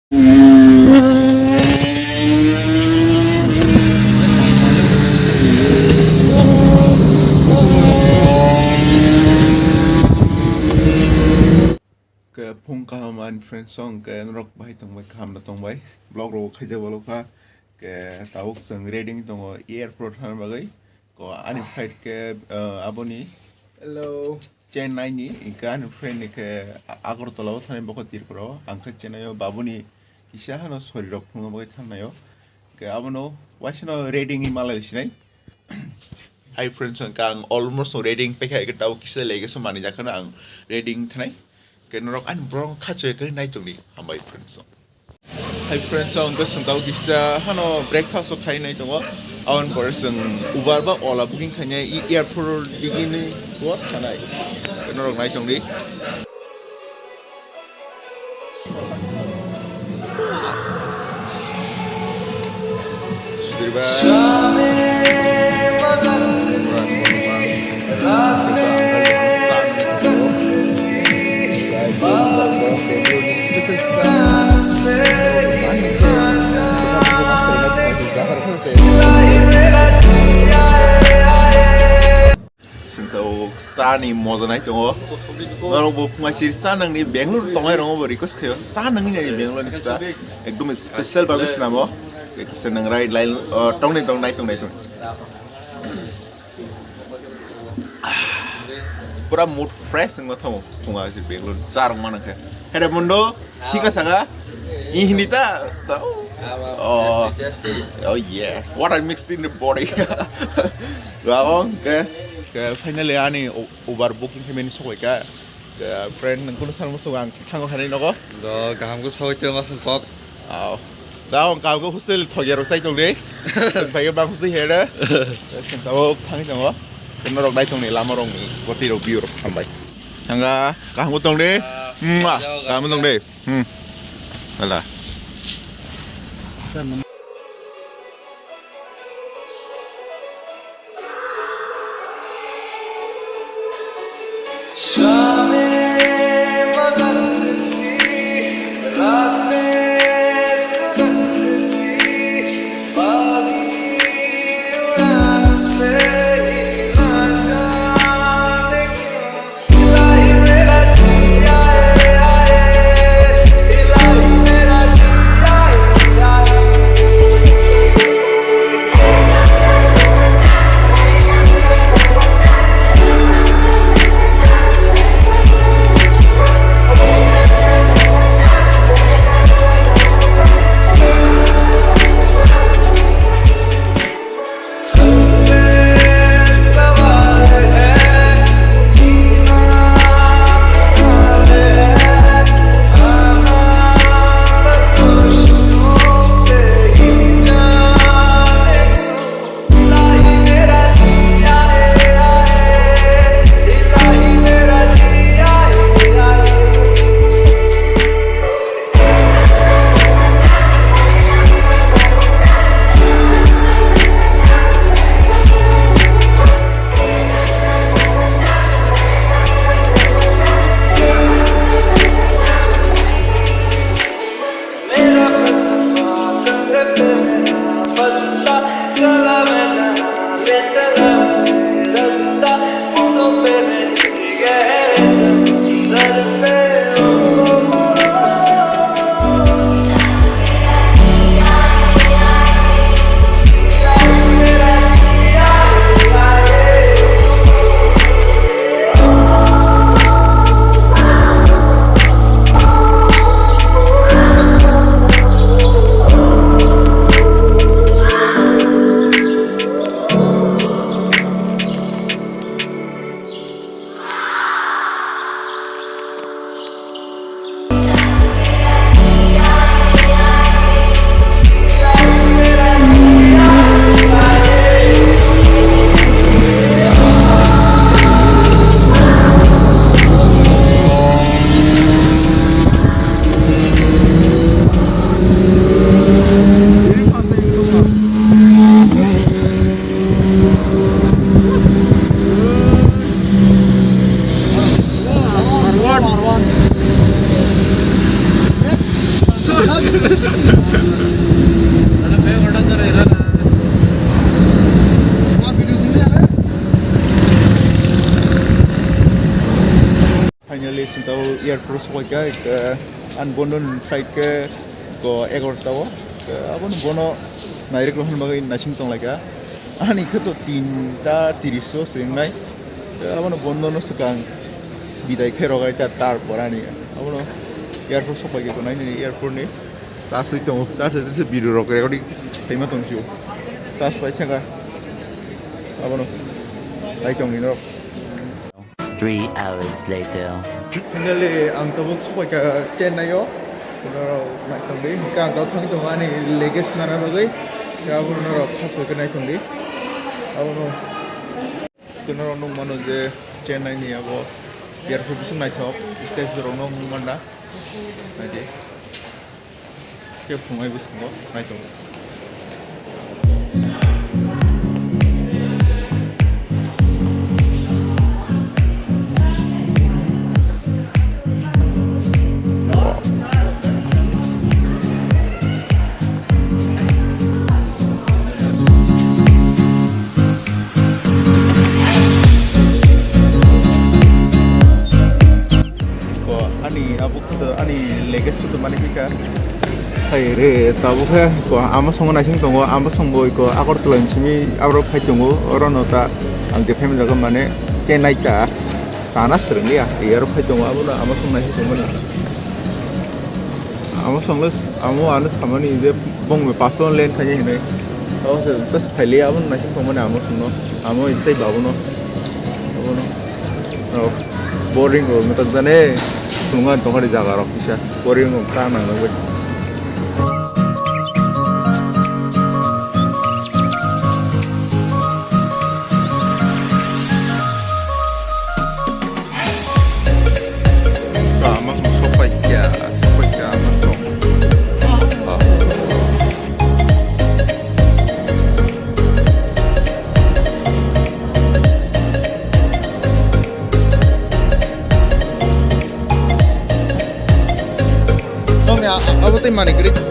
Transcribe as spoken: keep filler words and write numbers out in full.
Ke phung kaham ani friends song ke norok bahai tongbai kaham no tongbai vlog rok khaijak balo kha ke tabuk chwng ready wng tongo airport thangna bagwi ko ani flight ke uh, aboni Hello. Chennai ni, hingke ani friend ni khe Agartala o thani bokho Tripura o, ang khe Chennai o babuni kisa hano sori rok phunukna bagwi thangnai o. Hingke abono waisano ready wngwi malai sinai. Hi friends, hingke ang almost ready wngpai kha, hingke tabuk kisa late se manwi jak kheno ang ready wng thanai. Hingke norok ani borok khacho khe nai tongdi, hambai friends. Hi friends, ang khe sengkao kisa hano breakfast o khainai tongo. Aboni pore chwng Uber ba Ola booking khainai i airport digini o thanai. Norok nai tongdi. Sudriba. Sengkao chani moja nai tongo. Norok bo phunga chiri cha nangni Bangalore tongnai rok bo request khaio cha nangni nai Bangalore ni cha ekdom special bagwi swnamo. Kisa nang rai lai tongnai tongnai tongnai tong. Pura mood fresh wngma thango phunga si Bangalore cha rok manang khe. Here mundo thik na saka? I hindi ta? Ta- Oh. Oh yeah. What I mixed in the body. Gabong ke. Ke finally ani o- Uber booking khe mani sokoi ka. Ke friend nang kuno salmo sogo ang thango khanai nogo. Do kaham ko sokoi te masang kok. Aw. Da ang kau ko hostel thogya rok sai tong de. Sing pai bang hostel here. Sing tao thang tongo. Kuno rok dai tong ni lama rok ni goti rok view rok sambai. Thanga kaham ko tong de. Mwah. Kaham ko tong de. Hmm. Hala. Finally, sintao airport sokoika, eh, an London flight ke ko egarota o, eh, abono bono nairek rohon bagwi naising tonglaika. Ani khe to tinta tiris o swingnai. Eh, abono London no swkang bidai khe rogai ta tar por ani. Abono airport sokoika ko naini airport ni. Charge wi tongo, charge wi tongo, video rok recording khaima tong sio. Charge pai thaka. Abono. Lai tong ni norok. Three hours later. Finally, ang tabuk sokoika Chennai o. Norok nai tong di. Hingke ang tau thang tongo ani luggage nana bagwi. Ya, abono norok charge bai khe nai tong di. Abono. Norok nukmano je Chennai ni abo airport bising naithok, stage rok no nukmanda. Naidi. Khe phungai bwskango naitongo. Ko ani abo khudo ani luggage khudo mani hika. Hai re, tabuk khe ko ama songo naising tongo, ama songo ko Agartala ni simi abro phai tongo, oro no ta ang je phai manjago mane Chennai ta sana swrwng ya, iyaro phai tongo, abo no ama song naising tongmani. Ama song le, amo ano samani je bongni paso len khaye hinai. Abo se bas phaile abo naising tongmani ama songno, amo itai babono. Abono. Oh, boring rok no tak jane. Sunga tongari jaga rok kisa. Boring rok ta nang nang. Tama song sopai kya, sopai kya, ama song. Nongni a-, abo tei mani kwrwi.